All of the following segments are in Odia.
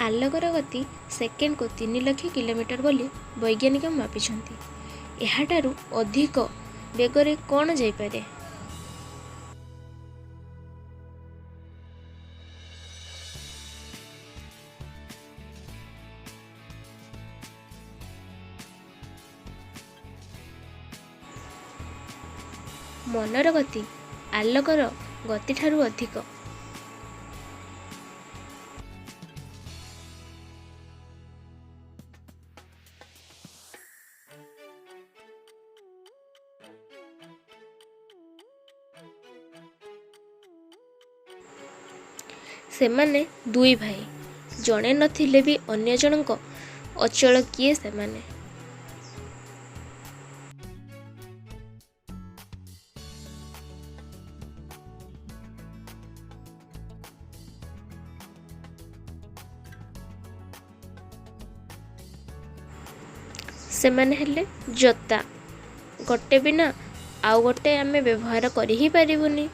ଆଲୋକର ଗତି ସେକେଣ୍ଡକୁ 3 ଲକ୍ଷ କିଲୋମିଟର ବୋଲି ବୈଜ୍ଞାନିକ ମାପିଛନ୍ତି। ଏହାଠାରୁ ଅଧିକ ବେଗରେ କ'ଣ ଯାଇପାରେ? ମନର ଗତି ଆଲୋକର ଗତିଠାରୁ ଅଧିକ। ସେମାନେ ଦୁଇ ଭାଇ, ଜଣେ ନଥିଲେ ବି ଅନ୍ୟ ଜଣକ ଅଚଳ। କିଏ ସେମାନେ? ସେମାନେ ହେଲେ ଜୋତା। ଗୋଟେ ବିନା ଆଉ ଗୋଟେ ଆମେ ବ୍ୟବହାର କରି ହିଁ ପାରିବୁନି।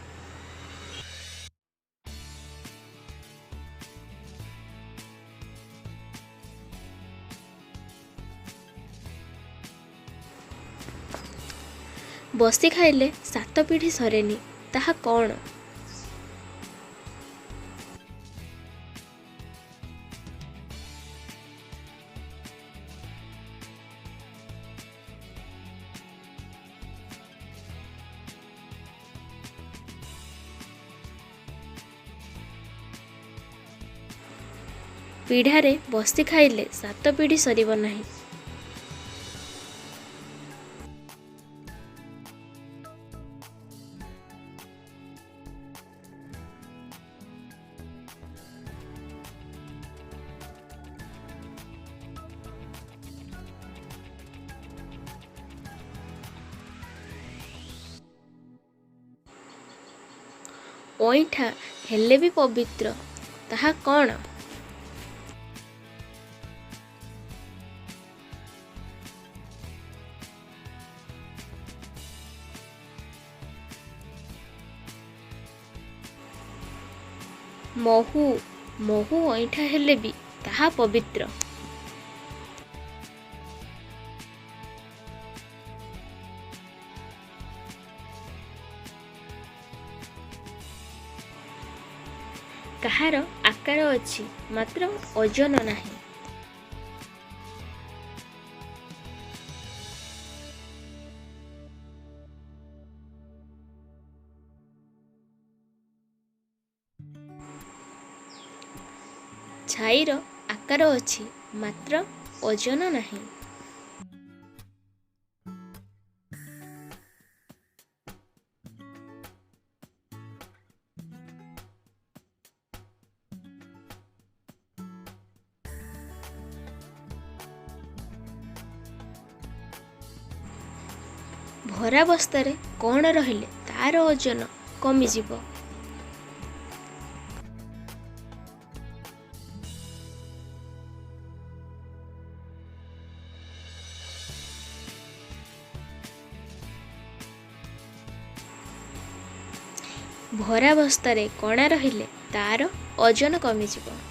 ବସି ଖାଇଲେ ସାତ ପିଢ଼ି ସରେନି, ତାହା କ'ଣ? ପିଢ଼ାରେ ବସି ଖାଇଲେ ସାତ ପିଢ଼ି ସରିବ ନାହିଁ। ଅଇଁଠା ହେଲେ ବି ପବିତ୍ର, ତାହା କ'ଣ? ମହୁ। ମହୁ ଅଇଁଠା ହେଲେ ବି ତାହା ପବିତ୍ର। କାହାର ଆକାର ଅଛି, ମାତ୍ର ଓଜନ ନାହିଁ? ଛାଇର ଆକାର ଅଛି, ମାତ୍ର ଓଜନ ନାହିଁ। ଭରା ବସ୍ତାରେ କ'ଣ ରହିଲେ ତା'ର ଓଜନ କମିଯିବ? ଭରା ବସ୍ତାରେ କଣା ରହିଲେ ତା'ର ଓଜନ କମିଯିବ।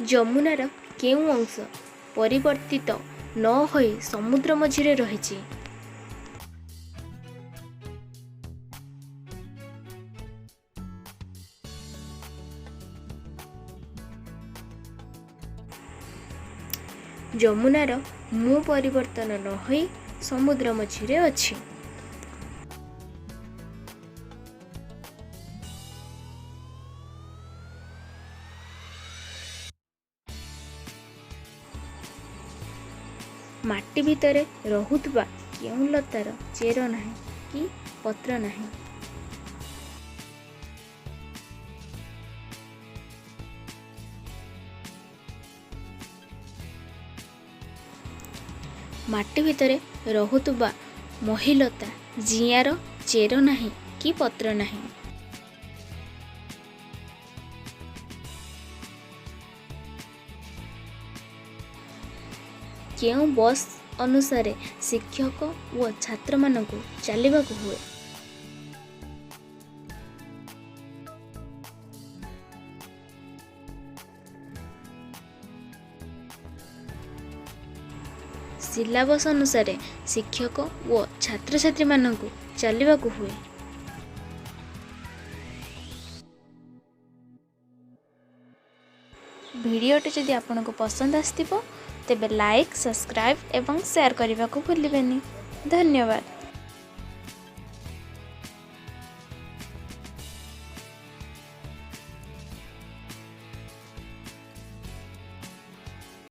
ଯମୁନାର କେଉଁ ଅଂଶ ପରିବର୍ତ୍ତିତ ନ ହୋଇ ସମୁଦ୍ର ମଝିରେ ରହିଛି? ଯମୁନାର ମୁଁ ପରିବର୍ତ୍ତନ ନ ହୋଇ ସମୁଦ୍ର ମଝିରେ ଅଛି। ମାଟି ଭିତରେ ରହୁଥିବା କେଉଁ ଲତାର ଚେର ନାହିଁ କି ପତ୍ର ନାହିଁ? ମାଟି ଭିତରେ ରହୁଥିବା ମହୀଲତା ଜିଆର ଚେର ନାହିଁ କି ପତ୍ର ନାହିଁ। କେଉଁ ବସ୍ ଅନୁସାରେ ଶିକ୍ଷକ ଓ ଛାତ୍ରମାନଙ୍କୁ ଚାଲିବାକୁ ହୁଏ? ସିଲାବସ୍ ଅନୁସାରେ ଶିକ୍ଷକ ଓ ଛାତ୍ରଛାତ୍ରୀମାନଙ୍କୁ ଚାଲିବାକୁ ହୁଏ। ଭିଡ଼ିଓଟି ଯଦି ଆପଣଙ୍କୁ ପସନ୍ଦ ଆସିଥିବ, ତେବେ ଲାଇକ୍, ସବସ୍କ୍ରାଇବ୍ ଏବଂ ସେୟାର କରିବାକୁ ଭୁଲିବେନି। ଧନ୍ୟବାଦ।